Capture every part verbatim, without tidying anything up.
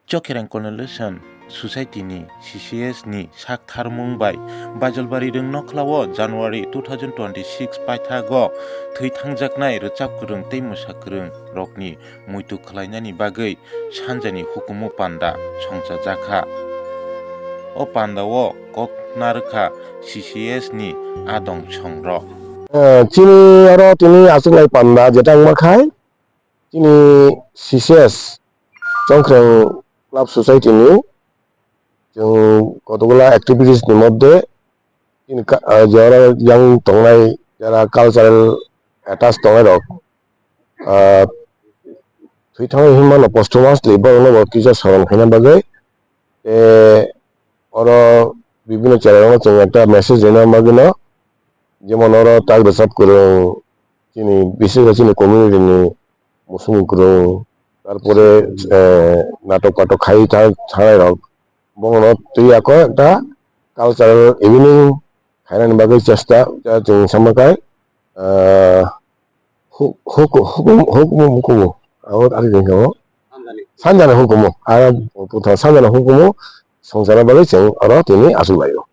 Chokhereng Consolation Society ni C C S ni sak tharmung bai Baijalbari rwng nokhlao January two thousand twenty-six paithago thwi thangjaknai rwchap kwrwng tei mwsa kwrwng rokni muitu khlainani bagwi sanjani hukumu panda songchajakha. O pandao kok narwkha C C S ni adong songrok. Eh, chini oro tini achuklai panda jeta wngma khai, chini C C S Chongkhreng Club Society ni chwng kotokgola activities ni moddhe chini ka-, ah, je oro yang tongnai jara cultural attach tongnai rok, ah, thwi thangwi hinmano posthumously borokno bo kisa soron khaina bagwi, tei oro bibhinno cherairokno chwng ekta message rwna bagwino, jemon oro tak rwchap kwrwng chini, bises khe chini community ni musung kwrwng, tarpore, eh, natok patok khai tha-, thanai rok, bono twi ako ekta cultural evening khainani bagwi chesta, chwng sama khe, eh, hu-, huku-, hukumu, hukumu, hukumu, abo ari jeng khe bo sanjani hukumu, ah, puthar sanjani hukumu songchana bagwi chwng oro tini achuk laio.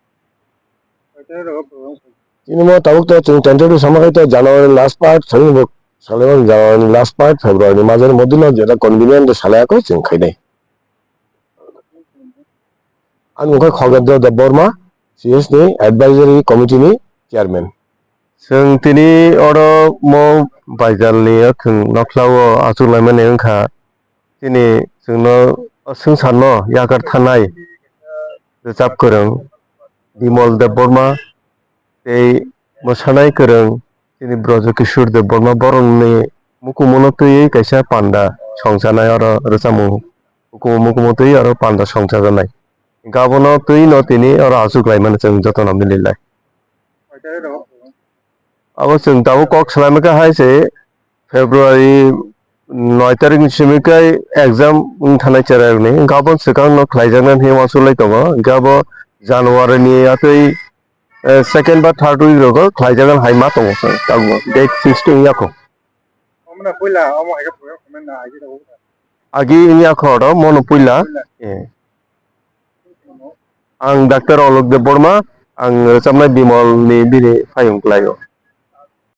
Tini mo tabuk to chwng tentative sama khai to January last part, thani bo salai January last part, February ni majani modino jeta convenient de salai ako chwng khainai. Ani mung khe Khogendra Debbarma, C S ni advisory committee ni chairman. Chwng tini oro mo Baijalni o chwng nokhlao achuk laimani wngkha. Chini chwngno o swngcharno yakar thanai rwchap kwrwng Bimal Debbarma tei mwsanai kwrwng chini Brojo Kishore Debbarma, borokni mukumuno twiwi kaisa panda songchanai oro rwchapmung hukumu mukumu twiwi oro panda songchajaknai. Abono twino tini oro achuk laimani chwng jotono mililai. Abo chwng tabuk kok salaimani kha hai se February noi tarikni simi khe exam wng thanai cherairokni, hwnkhe abo swkangno khlaijaknai hinwi uansuk lai tongo. Hwnkhe abo January ni atwi, eh, second ba third week rogo khlaijaknai hai ma tongo chwng tabukno, date fix wngya kho. Agi wngya kho oro mono puila. Eh. Ang Doctor Alok Debbarma, ang rwchapnai Bimal ni bini payung kwlaio.